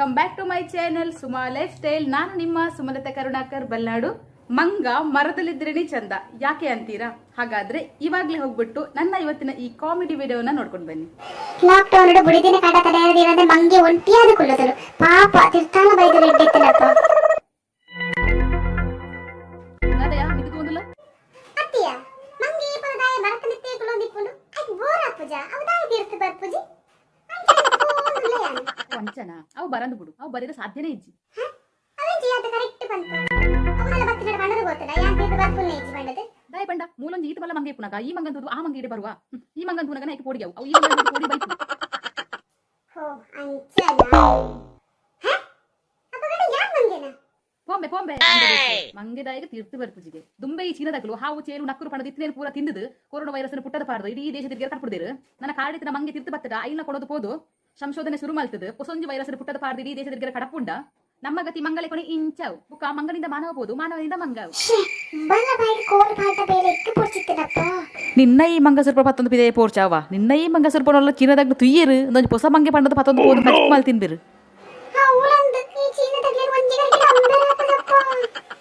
Welcome back to my channel Suma lifestyle. ನಾನು ನಿಮ್ಮ ಸುಮಲತಾ ಕರುಣಾಕರ್ ಬಲ್ನಾಡು. ಮಂಗ ಮರದಲ್ಲಿದ್ರೇನೆ ಚಂದ ಯಾಕೆ ಅಂತೀರಾ? ಹಾಗಾದ್ರೆ ಇವಾಗ್ಲೇ ಹೋಗ್ಬಿಟ್ಟು ನನ್ನ ಇವತ್ತಿನ ಈ ಕಾಮಿಡಿ ವಿಡಿಯೋನ ನೋಡ್ಕೊಂಡು ಬನ್ನಿ. ಲಾಕ್ ಡೌನ್ ಬುಡಿದಿನ ಕಾಟ ತಡೆಯದಿರಂದ್ರೆ ಮಂಗೆ ಒಂಟಿಯಾದ ಕುಲ್ಲದಳು ಪಾಪ ತಿರ್ತಾನ ಬೈದು ಎಡ್ಡೆತ್ತಲಪ್ಪ. ಅದಯಾ ಮಿದ್ದು ಒಂದಿಲ್ಲ. ಅತ್ತಿಯ ಮಂಗೆ ಪರದಾಯ ಮರತ ಮಿತ್ತೆ ಕುಲೊಂದಿಪ್ಪುಂಡು ಐಕ್ ಬೋರ್ ಅಪ್ಪುಜ ಅವು ತೀರ್ತು ಬರ್ಪುಜಿ. ವಂಚನ ಅವು ಬರಂದು ಬಿಡು, ಅವು ಬರೀದ ಸಾಧ್ಯನೇ ಇಜ್ಜಿ. ದಾಯ ಬಂಡ ಮೂಲೊಂಜಿ ಈತ ಬಲ್ಲ ಮಂಗೆ ಪುನಗ ಈ ಮಂಗನ್ ತೂದು ಆ ಮಂಗೆ ಇಡೆ ಬರುವ. ಈ ಮಂಗನ್ ತೂನಗ ನೈಕ್ ಪೋಡಿಯವು ಅವು ಈ ಮಂಗನ್ ಪೋಡಿ ಬೈಕು. ಪೋಂಬೆ ಪೋಂಬೆ ಮಂಗೆದಾಯಿಗೆ ತೀರ್ತು ಬರ್ಪುಜಿಗೆ ದುಂಬೆ ಈ ಚೀನದಾಗಲು ಹಾವು ಚೇಲು ನಕ್ಕರು ಪಣದ ಇತ್ತನೇನು ಪೂರ ತಿಂದದು ಕೊರೋನಾ ವೈರಸ್ ಪುಟ್ಟದ ಪಾರ್ದು ಇಡೀ ದೇಶದ ಕಟ್ಬಿಡಿರು. ನನ್ನ ಕಾಡಿತ್ತಿನ ಮಂಗೆ ತೀರ್ತು ಬತ್ತದ ಐನ ಕೊಡೋದು ಪೋದು ಸಂಶೋಧನೆ ಶುರು ಮಲ್ತದ ಪೊಸೊಂಜಿ ವೈರಸ್ ಪುಟ್ಟದ ಪಾರ್ದು ಇಡೀ ದೇಶದ ಕಡಪುಂಡ. ನಮ್ಮ ಗತಿ ಮಂಗಲೆ ಕೊನೆ ಇಂಚವು ಬುಕ್ಕ ಮಂಗನಿಂದ ಮಾನವ ಬೋದು ಮಾನವನಿಂದ ಮಂಗವು. ನಿನ್ನ ಈ ಮಂಗ ಸ್ವಲ್ಪ ಪತ್ತೊಂದು ಪಿದೆ ಪೋರ್ಚಾವ ನಿನ್ನ ಈ ಮಂಗ ಸ್ವಲ್ಪ ಚೀನದಾಗ ತುಯ್ಯರು ಒಂದೊಂದು ಹೊಸ ಮಂಗೆ ಪಂಡದ ಪತ್ತೊಂದು ಪೋದು ಕಚ್ಕು ಮಲ್ ತಿನ್ಬಿರು.